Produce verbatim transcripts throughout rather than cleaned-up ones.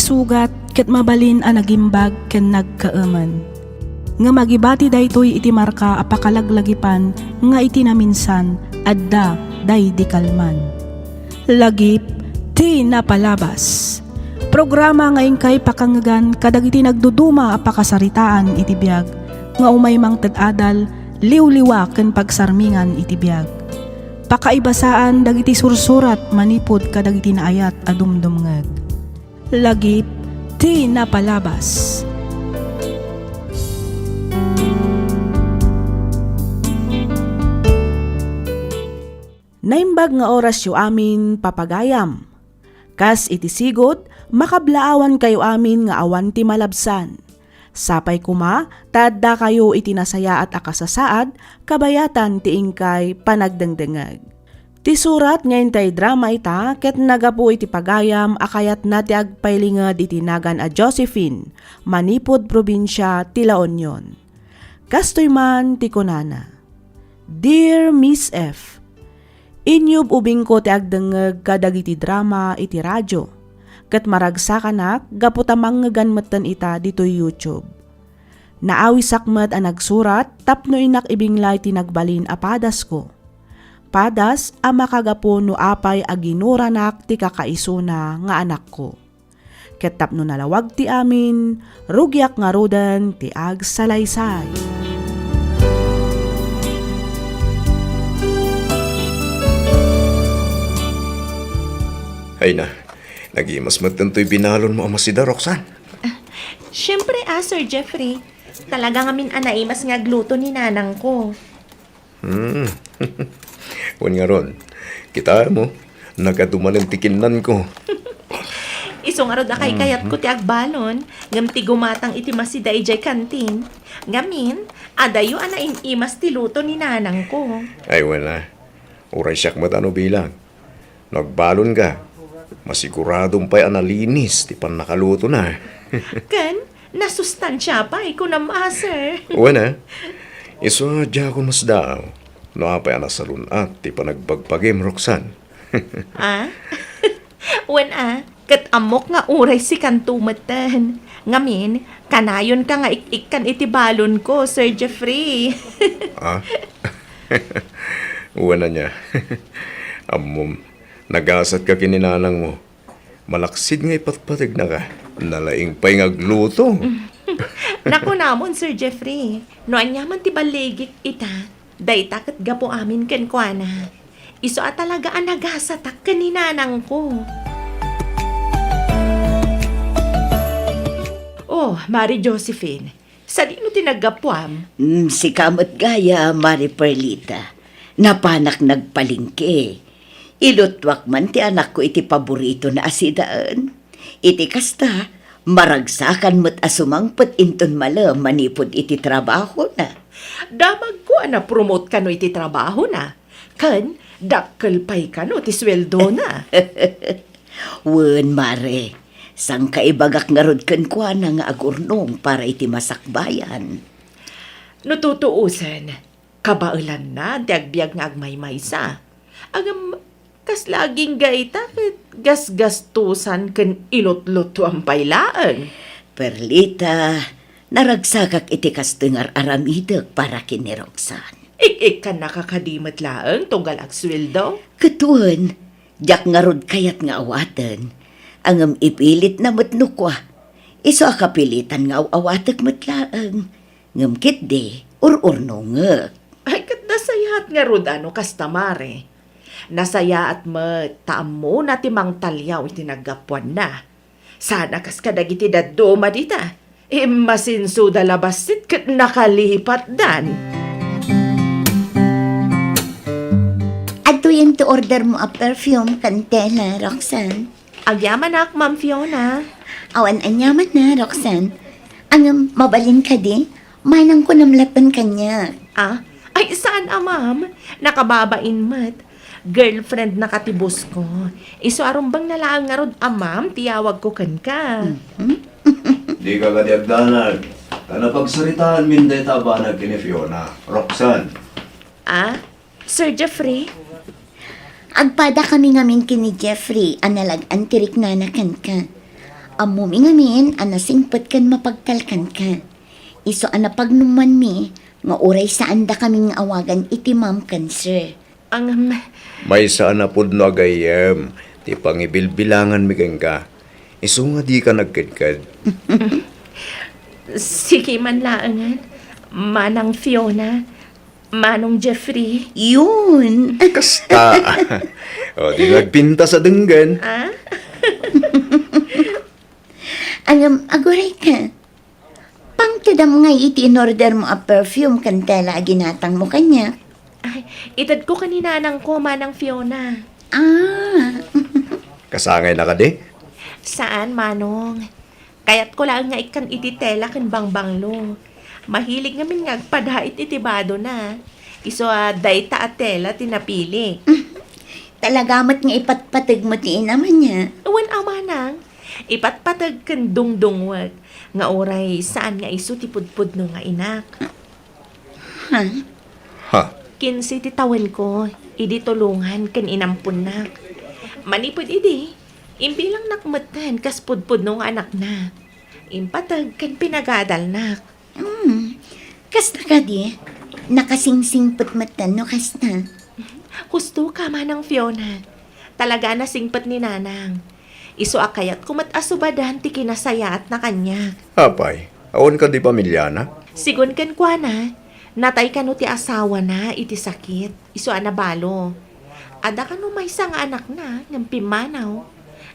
sugat ket mabalin a nagimbag ken nagkaemen. Ngem agibati daytoy iti marka a pakalaglagipan nga iti naminsan, adda daydi kalman. Lagip ti napalabas. Programa nga inkay pakangngegan kadagiti nagduduma a pakasaritaan iti biag nga umay mangted adal, liwliwa ken pagsarmingan iti biag. Pakaibasaan dagiti sursurat manipud kadagiti naayat a dumdumngeg. Lagip ti napalabas. Naimbag nga orasyo amin, papagayam. Kas iti sigud, makablaawankayo amin nga awan ti malabsan. Sapay koma ta addakayo iti nasayaat a kasasaad kabayatan ti inkay panagdengdengeg. Ti surat nga intay drama ita ket nagapu iti pagayam a kayatna ti agpailinged iti nagan a Josephine, manipud probinsia ti La Union. Kastoy man ti kunana, "Dear Miss F, inyub-ubingko ti agdengngeg kadagiti drama iti radio, ket maragsakanak gapu ta mangngegan metten ita ditoy YouTube. Naawisak met a nagsurat tapno innak ibinglay ti nagbalin a padasko. Padas a makagapu no apay a ginuranak ti kakaisuna nga anakko. Ket tapno nalawag ti amin, rugiak ngaruden ti agsalaysay." Ay na, nagimas met daytoy binalonmo a masida, Roxanne. Siempre, ah, Sir Jeffrey. Talaga ngamin a naimas nga agluto ni nanangko. Hmm. Wen ngarud, kitaem, nagadu manen ti kinnanko. Isu ngarud a kaykayatko ti agbalon, ngem ti gumatang iti masida idiay kantin. Ngamin, adayo a naim-imas ti luto ni nanangko. Ay, wen a. Uray siak met a no bilang. No agbalonka, masiguradom pay a nalinis ti pannakalutona. Ken, nasustansia pay, kunam a, sir. Wen a, isu a diakon masdaaw no apay a nasalun-at ti panagbagbakim, Roxanne. Ah? Wen a, ket ammok nga uray sikanto metten. Ngamin, kanayonka nga ik-ikkan iti balonko, Sir Jeffrey. Ah? Wen ania. Ammom, nagasatka ken ni nanangmo. Malaksid nga ipatpategnaka. Nalaing pay nga agluto. Nakunamon, Sir Jeffrey, no ania man ti balligik ita, dayta ket gapu amin kenkuana. Isu a talaga a nagasatak ken ni nanangko. Oh, Mari Josephine, sadino ti naggapuam? Mm, sika met gayam, Mari Perlita. Napanak nagpalengke. Ilutuak man ti anakko iti paboritona a sidaen. Iti kasta, maragsakan met a sumangpet inton malem manipud iti trabahona. Damagko a na-promote kano iti trabahona. Ken, dakkel pay kano ti sueldona. Wen, Mare, sangkaibagak ngarud kenkuana nga agurnong para iti masakbayan. No tutuosen, kabaelanna ti agbiag nga agmaymaysa. Ngem, kasla agingga ita ket gasgastosan ken ilutlutuan pay laeng. Perlita, naragsakak iti kastoy nga ar-aramidek para ken ni Roxanne. Ik-ikkannaka kadi met laeng tunggal agsueldo? Ket wen, diak ngarud kayat nga awaten. Ngem ipilitna met no kua. Isu a kapilitan nga aw-awatek met laeng. Ngem ketdi, ur-urnongek. Ay, ket nasayaat ngarud a no kasta, Mare. Nasayaat met ta ammona ti mangtaliaw iti naggapuanna. Sana kas kadagiti dadduma dita, immasinsoda la bassit ket nakalipatdan. Adtoyen ti ordermo a perfume ken tela, Roxanne. Agyamanak, Ma'am Fiona. Awan aniamanna, Roxanne. Ngem, mabalin kadi? Manangko namlaten kaniak. Ah? Ay, saan a, ma'am. Nakababain met. Girlfriendnaka ti boss ko. Isu a rumbengna laeng ngarud a ma'am ti yawagko kenka. Mhm. Dika kadi agdanag. Ta napagsaritaanmin dayta a banag ken ni Fiona. Roxanne. Ah? Sir Jeffrey? Agpadakami ngamin ken ni Jeffrey a nalag-an ti riknana kenka. Ammomi ngamin a nasingpet ken mapagtalkanka. Isu a napagnumanmi nga uray saandakamin nga awagan iti ma'am ken sir. Ang, Maysa a napudno a gayyem ti pangibilbilanganmi kenka. Isu nga dika nagkedked. Sige man laengen, Manang Fiona, Manong Jeffrey. Yun. Kasta. O, di nagpintas a denggen. Ah? Alam, aguray ka. Pangtedam ngay iti inorder mo a perfume ken tela a ginatang mo kaniak. Ay, itedko ken ni nanang ko, Manang Fiona. Ah. Kasangay na kadi? Saan, Manong. Kayatko laeng nga ikkan iti tela ken bangbanglo. Mahilig ngamin nga agpadait iti badona. Isu a dayta a tela ti napilik. Talaga met nga ipatpateg mo ti inam ania? Wen a, Manang. Ipatpateg ken dungdungwek nga uray saan nga isu ti pudpudno nga inak. Ha? Ha? Kinse ti tawenko idi tulongan ken inamponnak. Manipud idi, imbilangnak metten kas pudpudno nga anakna. Impateg ken pinagadalnak. Hmm. Kasta kadi, nakasingsingpet metten no kasta. Husto ka, Manang Fiona. Talaga a nasingpet ni Nanang. Isu a kayatko met a subadan ti kinasayaatna kaniak. Apay, awan kadi pamilyana? Sigun kenkuana, natay kano ti asawana iti sakit, isu a nabalo. Adda kano maysa nga anakna ngem pimmanaw.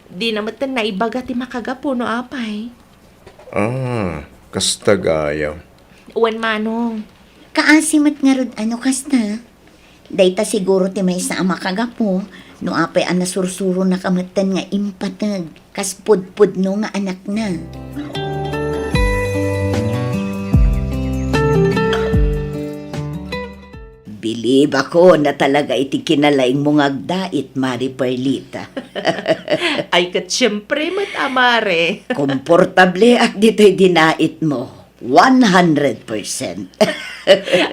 Dina metten naibaga ti makagapu no apay. Ah, kasta gayam. Wen, Manong. Kaasi met ngarud a no kasta. Dayta siguro ti maysa a makagapu no apay a nasursuronaka metten nga impateg kas pudpudno nga anakna. Bilibakon a talaga iti kinalaingmo nga agdait, Mare Perlita. Ay, ket siempre met a, Mare. Komportableak ditoy dinaitmo. One hundred percent.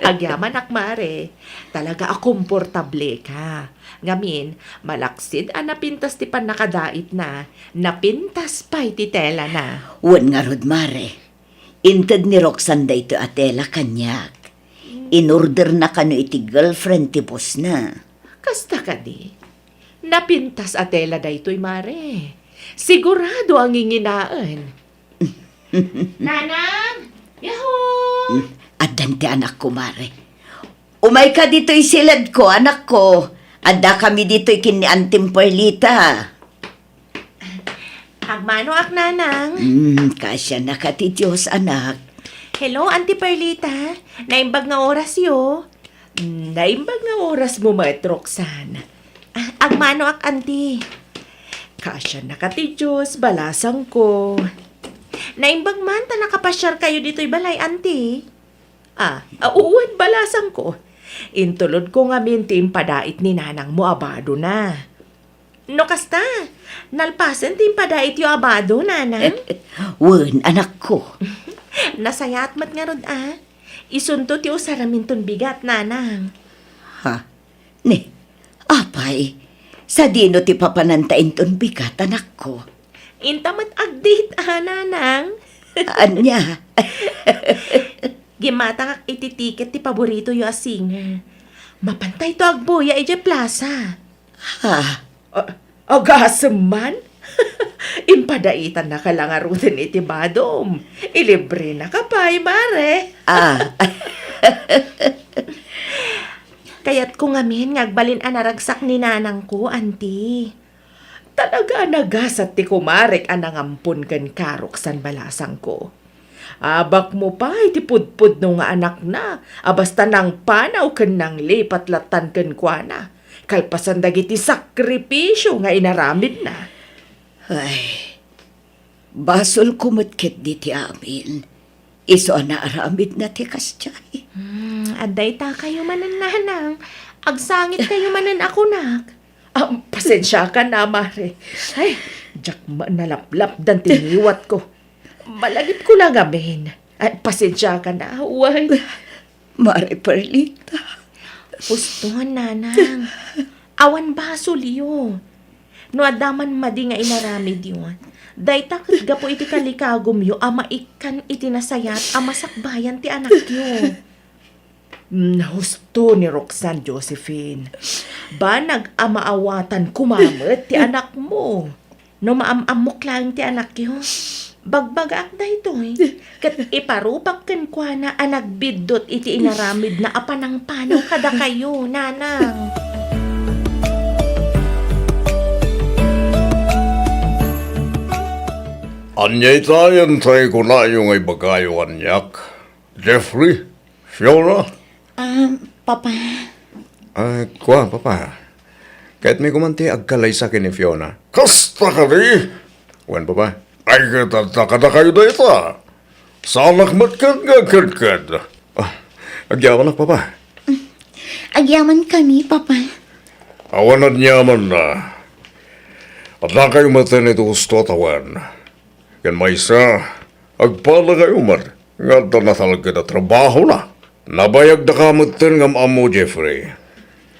Agyamanak, Mare. Talaga a komportableka. Ngamin, malaksid a napintas ti pannakadaitna, napintas pay ti telana. Wen ngarud, Mare. Inted ni Roxanne daytoy a tela kaniak. Inorderna kano iti girlfriend ti bossna. Kasta kadi? Napintas a tela daytoy, Mare. Sigurado a nginginaen. Nanang! Yahoo! Hmm, addan ti anakko, Mare. Umayka ditoy siledko, anakko. Addakami ditoy ken ni Antim Perlita. Agmanoak, Nanang. Hmm, kaasianaka ti Dios, anak. Hello, Auntie Perlita. Naimbag nga orasyo. Hmm, naimbag nga orasmo met, Roxanne. Ah, agmanoak, Auntie. Kaasianaka ti Dios, balasangko. Naimbag man ta nakapasiarkayo ditoy balay, Auntie. Ah, a, wen, balasangko. Intulodko ngamin ti impadait ni nanangmo a badona. No kasta, nalpasen ti impadaityo a bado, Nanang? Wen, anakko. Nasayaat met ngarud a. Isunto ti usaraminton bigat, Nanang. Ha? Ni, apay, sadino ti papananta inton bigat, anakko? Inta met agdate a, Nanang. Ania? Gimmatangak iti tiket ti paboritoyo a singer. Mapantayto agbuya idiay plaza. Ha? A-, agasem man? Impadaitannaka la ngaruden iti badom. Ilibrenaka pay, Mare. Ah. Kayatko ngamin nga agbalin a naragsak ni nanangko, Auntie. Talaga a nagasat ti kumarek a nangampon kenka, Roxanne, balasangko. Abakmo pay ti pudpudno nga anakna a basta nangpanaw ken nanglipat lattan kenkuana, kalpasan dagiti sakripisio nga inaramidna. Ay, basolko met ketdi ti amin. Isu a naaramidna ti kasdiay. Hmm, adda itakayo manen, Nanang. Agsangitkayo manen a kunak. Ah, pasensiakan a, Mare. Ay, diak ma-, nalaplapdan ti ngiwatko. Malagipko la ngamin. Ay, pasensiakan a, wen. Mare Perlita. Husto, Nanang. Awan basolyo. No adda man madi nga inaramidyo, dayta ket gapu iti kalikagumyo a maikkan iti nasayaat a masakbayan ti anakyo. Mm, husto ni Roxanne, Josephine. Banag a maawatan koma met ti anakmo. No maam-ammok laeng ti anakyo, bagbagaak daytoy, ket iparupak kenkuana a nagbiddut iti inaramidna a panangpanaw kadakayo, nanang. Ania ita yantay kunayo nga ibagayo kaniak? Jeffrey? Fiona? Ah, Papa. Ah, kua, Papa. Kayatmi koman ti agkalaysa ken ni Fiona. Kasta kadi? Wen, Papa. Ay, ket adda kadakayo dayta. Saanak met ket nga agkedked. Ah, agyamanak, Papa. Agyamankami, Papa. Awan aniamanna. Addakayo metten iti husto a tawen. Ken maysa, agpalakayo met nga adda natalged a trabahona. Nabayagdaka metten nga am-ammo, Jeffrey.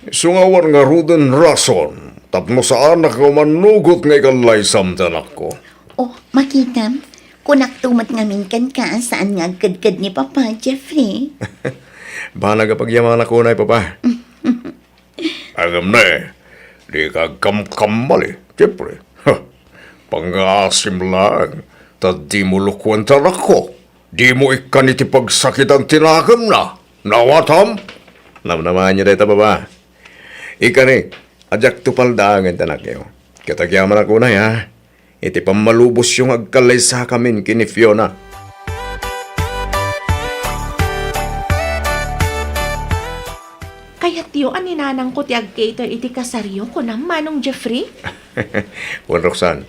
Isu nga awan ngaruden rason tapno saanak nga umanugot nga ikalaysam ti anakko. Oh, makitam, kunakto met ngamin kenka a saan nga agkedked ni Papa, Jeffrey. Banag a pagyamanak unay, Papa. Ngem ne, dika agkamkamali, Jeffrey. Ha, pangngaasim laeng, ta dimo lukuan ti anakko. Dimo ikkan iti pagsakitan ti nakemna. Nawatam? Namnamaanyo dayta, Papa. Ikari, a diakto paldaangen ti anakyo. Ket agyamanak unay, ha? Iti pammalubosyo nga agkalaysakamin ken ni Fiona. Kayatyo a ni nanangko ti ag-cater iti kasaryo, kunam, Manong Jeffrey? Wen, Roxanne,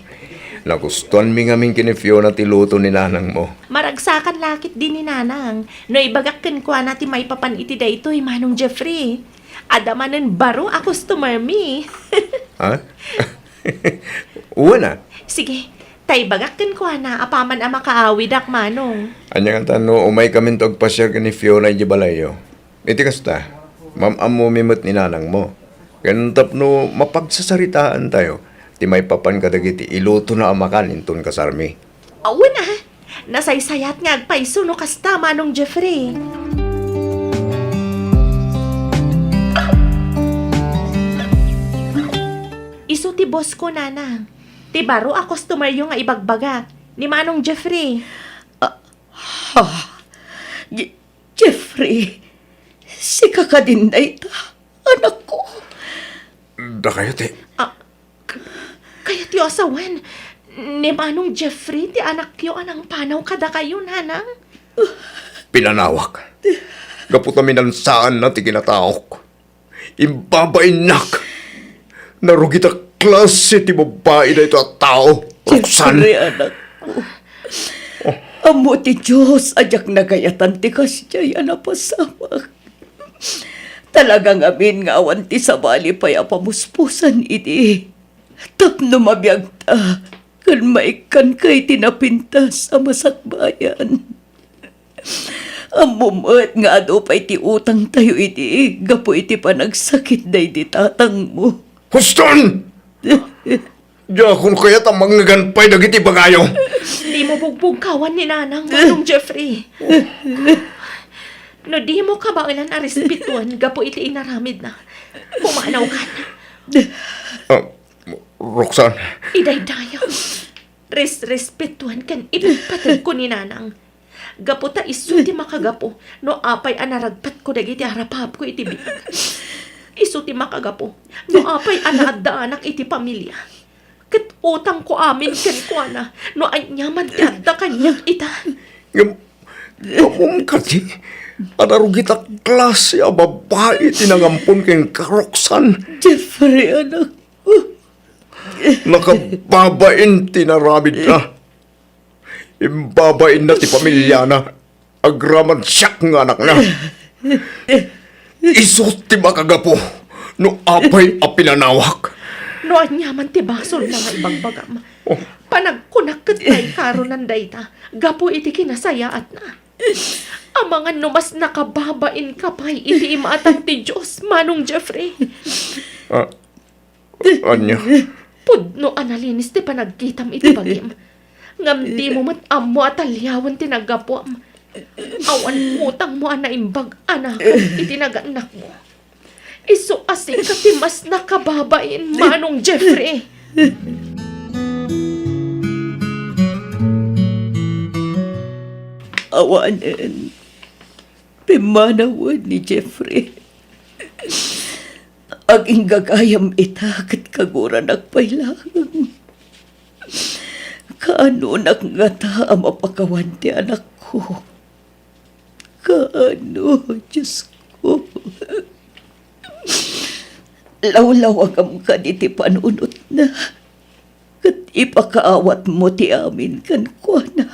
nagustuanmi ngamin ken ni Fiona ti luto ni nanangmo. Maragsakan la ketdi ni nanang no ibagak kenkuana ti maipapan iti daytoy, Manong Jeffrey. Adda manen baro a customer mi. Ha? Wen a. Sige, ta ibagak kenkuana apaman a makaawidak, Manong. Ania ngata no umaykaminto agpasiar ken ni Fiona idiay balayyo? Iti kasta, mam-ammomi met ni nanangmo. Ken tapno mapagsasaritaantayo ti maipapan kadagiti ilutona a makan inton kasarmi. Awan a, nasaysayat nga agpayso no kasta, Manong Jeffrey. Isu ti boss ko, Nanang. Ti baro a customer yo nga ibagbagak, ni Manong Jeffrey. Ah, ha? Je-, Jeffrey, sika kadin dayta, anakko? Dakayo ti Ah, k-, kayatyo a sawen, ni Manong Jeffrey ti anakyo a nangpanaw kadakayo, Nanang? Pinanawak. Gapu ta minansaanna ti kinataok. Imbabainnak. Narugit a klase ti babbai daytoy a tao, Roxanne. Jeffrey, anakko. Ammo ti Dios a diak nagayatan ti kasdiay a napasamak. Talaga ngamin nga awan ti sabali pay a pamuspusan idi tapno mabiagta ken maikkanka iti napintas a masakbayan. Ammo met nga adu pay ti utangtayo idi gapu iti panagsakit daydi tatangmo. Huston! Diakon kayat a mangngegad pay dagiti ibagayo. Dimo bugbugkawan ni Nanang, Manong Jeffrey. No dimo kabaelan a respetuen gapu iti inaramidna, pumanawkan. Ah, Roxanne. Idaydayaw. Res-, respetuen ken ipatpateg ko ni Nanang. Gapu ta isu ti makagapu no apay a naragpatko dagiti arapapko iti biag. Isu ti makagapu no apay a naaddaanak iti pamilia. Ket utangko amin kenkuana no aniaman ti adda kaniak ita. Ngem, ammom kadi a narugit a klase a babbai ti nangampon kenka, Roxanne? Jeffrey, anak. Nakababain ti naramidna. Imbabainna ti pamiliana agraman siak nga anakna. Isu ti makagapu no apay a pinanawak. No aniaman ti basolna nga ibagbagam, panagkunak ket paikaronan dayta gapu iti kinasayaatna. Amangan no mas nakababainka pay iti imatang ti Dios, Manong Jeffrey. Ah, Ania? Pudno a nalinis ti panagkitam iti bagim. Ngem dimo met ammo a taliawen ti naggapuam. Awan utangmo a naimbag a nakem iti nagannakmo. Isu a sika ti mas nakababain, Manong Jeffrey. Awanen, pimmanawen ni Jeffrey. Agingga gayam ita ket kaguranak pay laeng. Kaanonak ngata a mapakawan ti anakko? Kaano, Diosko? Lawlawagam kadi ti panunotna, ket ipakaawatmo ti amin kenkuana.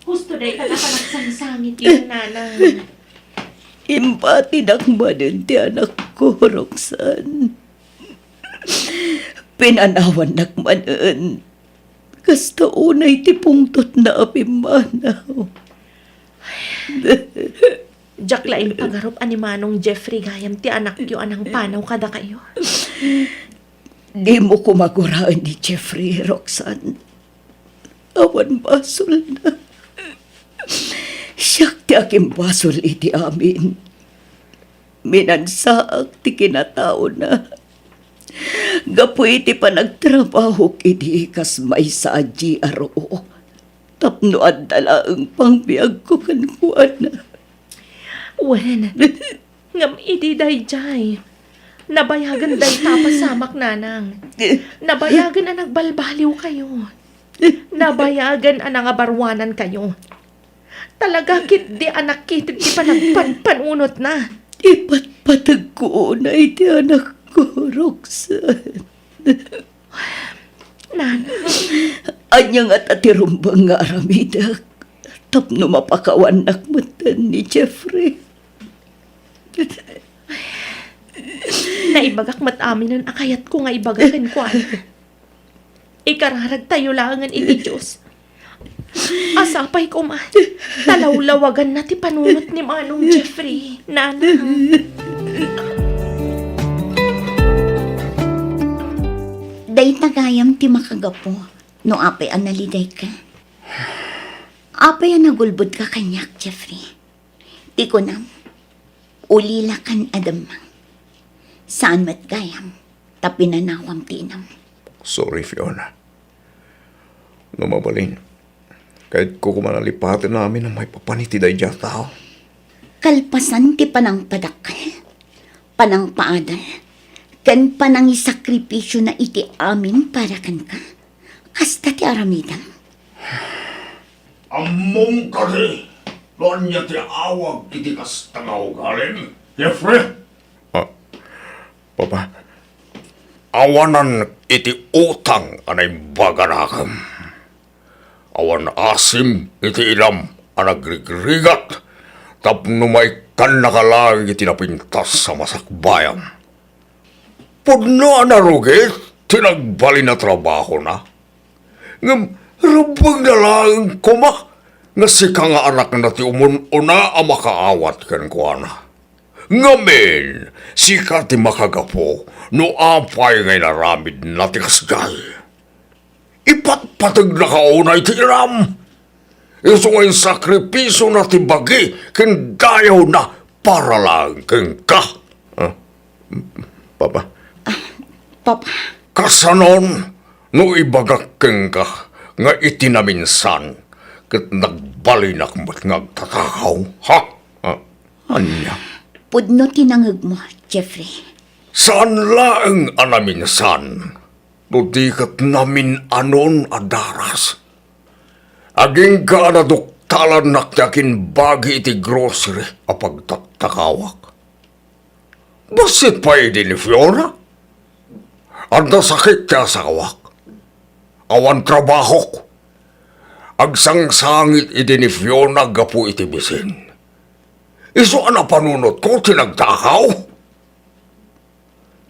Husto dayta a panagsangsangit, Nanang. Impatinak manen ti anakko, Roxanne. Pinanawannak manen. Kasta unay ti pungtotna a pimmanaw. Diak la impagarup a ni Manong Jeffrey gayam ti anakyo a nangpanaw kadakayo. Dimo koma guraen ni Jeffrey, Roxanne. Awan basolna. Siak ti agimbasol iti amin. Minansaak ti kinataona. Gapu iti panagtrabahok idi kas maysa a G R O, tapno adda laeng pangbiagko kenkuana. Wen, ngem idi daydiay, nabayagen dayta a pasamak, Nanang. Nabayagen a nagbalbaliwkayo. Nabayagen a nangabaruanankayo. Talaga ketdi a nakiteg ti panagpanpanunotna. Ipatpategko unay ti anakko, Roxanne. Nanang. Ania ngata ti rumbeng nga aramidek tapno mapakawannak metten ni Jeffrey? Naibagak met aminen a kayatko nga ibaga kenkuana. Ikararagtayo laengen iti Dios. Sapay koma, ta lawlawaganna ti panunot ni Manong Jeffrey, Nanang. Dayta gayam ti makagapu no apay a nalidayka. Apay a nagulbodka kaniak, Jeffrey? Ti kunam, ulilakan a demmang. Saan met gayam ta pinanawam ti inam. Sorry, Fiona. No mabalin, kayatko koma a lipaten amin a maipapan iti daydiay a tao. Kalpasan ti panangpadakkel, panangpaadal, ken panangisakripisiona iti amin para kenka, kasta ti aramidem. Ammom kadi no ania ti awag iti kasta nga ugalim, Jeffrey? Ah, Papa, awanan iti utang a naimbag a nakem. Awan asim iti inam a nagrigrigat tapno maikkannaka laeng iti napintas a masakbayam. Pudno a narugit ti nagbalin a trabahona. Ngem rumbengna laeng koma nga sika nga anakna ti umun-una a makaawat kenkuana. Ngamin, sika ti makagapu no apay nga inaramidna ti kasdiay. Ipatpategnaka unay ti inam. Isu nga insakripisiona ti bagi ken dayawna para laeng kenka. Ah, Papa. Ah, Papa. Kasanon no ibagak kenka nga iti naminsan ket nagbalinak met nga agtatakaw, ha? Ah, ania? Pudno ti nangegmo, Jeffrey. Saan laeng a naminsan, no di ket namin-anon a daras. Agingga a naduktalannak ti agimbagi iti grocery a pagtattakawak. Bassit pay idi ni Fiona. Adda sakit ti asawak. Awan trabahok. Agsangsangit idi ni Fiona gapu iti bisin. Isu a napanunotko ti nagtakaw.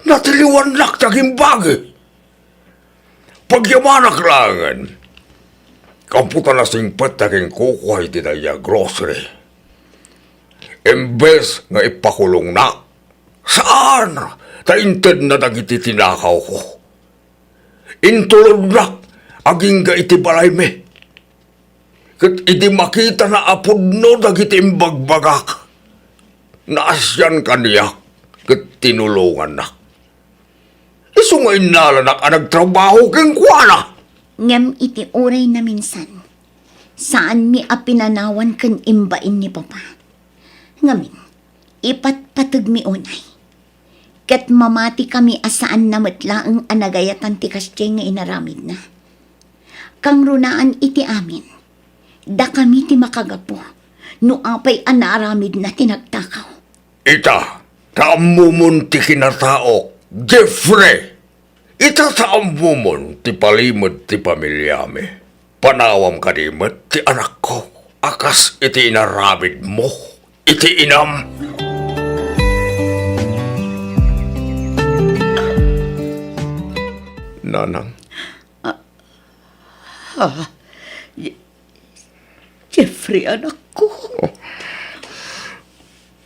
Natiliwannak ti agimbagi. Pagyamanak laengen. Ampo ta nasingpet ta kinkukua iti daydiay a grocery. Imbes nga ipakulongnak, saan ta intedna dagiti tinakawko. Intulodnak agingga iti balaymi. Ket idi makitana a pudno dagiti imbagbagak, naasian kaniak ket tinulongannak. Isu nga innalanak a nagtrabaho kenkuana. Ngem iti uray naminsan, saanmi a pinanawan ken imbain ni Papa. Ngamin, ipatpategmi unay. Ket mamatikami a saanna met laeng a nagayatan ti kasdiay nga inaramidna. Kangrunaan iti amin, dakami ti makagapu no apay a naaramidna ti nagtakaw. Ita, ta ammomon ti kinataok, Jeffrey! Ita, ta ammomon ti palimed ti pamiliami. Panawam kadi met ti anakko a kas iti inaramidmo iti inam. Nanang. Ah, ah, Ye-, Jeffrey, anakko. Oh.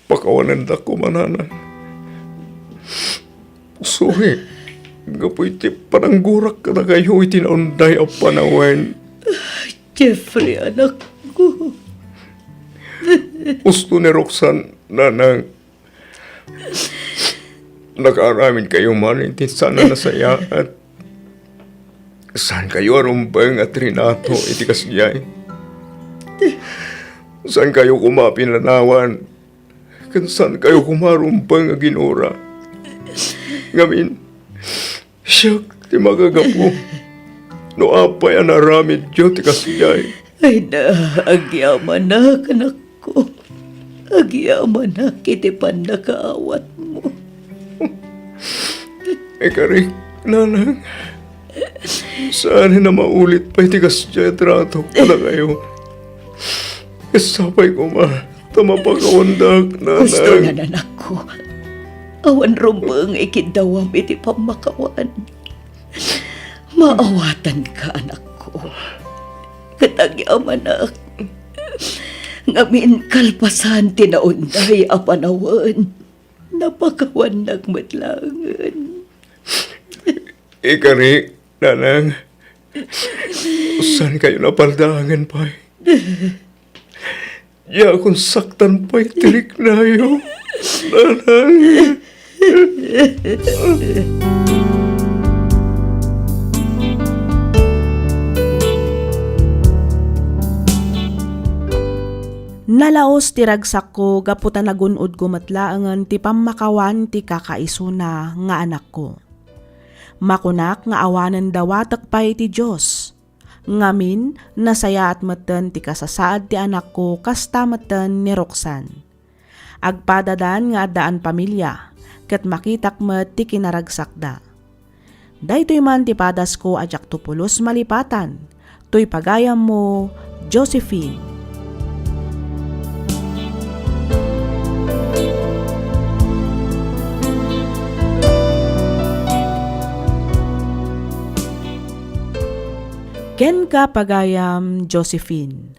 Pakawanendak koma, Nanang. Sorry, gapu iti pananggurak kadakayo iti naunday a panawen. Jeffrey, anakko. Usto ni Roxanne, Nanang. Nakaaramidkayo man iti saan a nasayaat. Saankayo a rumbeng a trinato iti kasdiay. Saankayo koma pinanawan, ken saankayo koma rumbeng a ginura. Ngamin, siak ti makagapu no apay a naaramidyo ti kasdiay. Ay na, agyamanak, anakko. Agyamanak iti pannakaawatmo. Ikarik, Nanang. Saan a maulit pay ti kasdiay a trato kadakayo. Ket sapay koma ta mapakawandak, Nanang. Gusto na, anakko. Awan rumbeng ikiddawam iti pammakawan. Maawatanka, anakko. Ket agyamanak. Ngamin kalpasan ti naunday a panawen, napakawannak met laengen. Ikarik, Nanang. Saankayo napaldaangen pay. Diakon saktan pay ti riknayo, Nanang. Nalaos ti ragsakko gapu ta nagun-odko met laengen ti pammakawan ti kakaisuna nga anakko. Makunak nga awanen dawatek pay ti Dios. Ngamin, nasayaat metten ti kasasaad ti anakko kasta metten ni Roxanne. Agpadadan nga addaan pamilia, ket makitak met ti kinaragsakda. Daytoy man ti padasko a diakto pulos malipatan. Toy pagayammo, Josephine. Kenka, pagayam Josephine.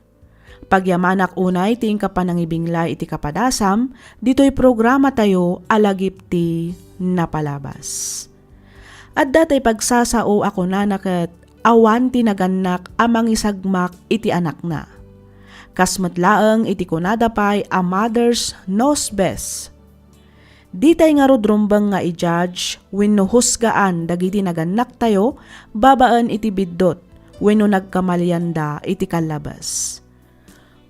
Pagyamanak unay ti inka panangibinglay iti kapadasam ditoy programatayo a Lagip ti Napalabas. Adda tay pagsasao a kunana ket awan ti nagannak a mangisagmak iti anakna. Kas met laeng iti kunada pay a Mother's Knows Best. Ditay ngarud rumbeng nga i-judge wenno husgaan dagiti nagannaktayo babaen iti biddut wenno nagkamalianda iti kallabes.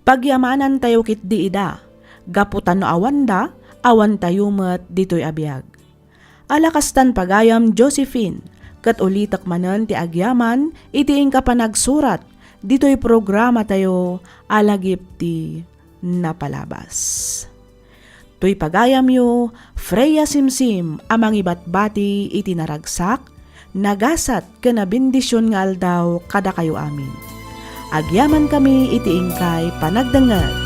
Pagyamanantayo ketdi ida, gapu ta no awanda, awantayo met ditoy a biag. Ala kastan pagayam Josephine, ket ulitek manen ti agyaman iti inka panagsurat ditoy programatayo a Lagip ti Napalabas. Toy pagayamyo, Freya Simsim a mangibatbati iti naragsak, nagasat ken nabendision nga aldaw kadakayo amin. Agyamankami iti inkay panagdengngeg.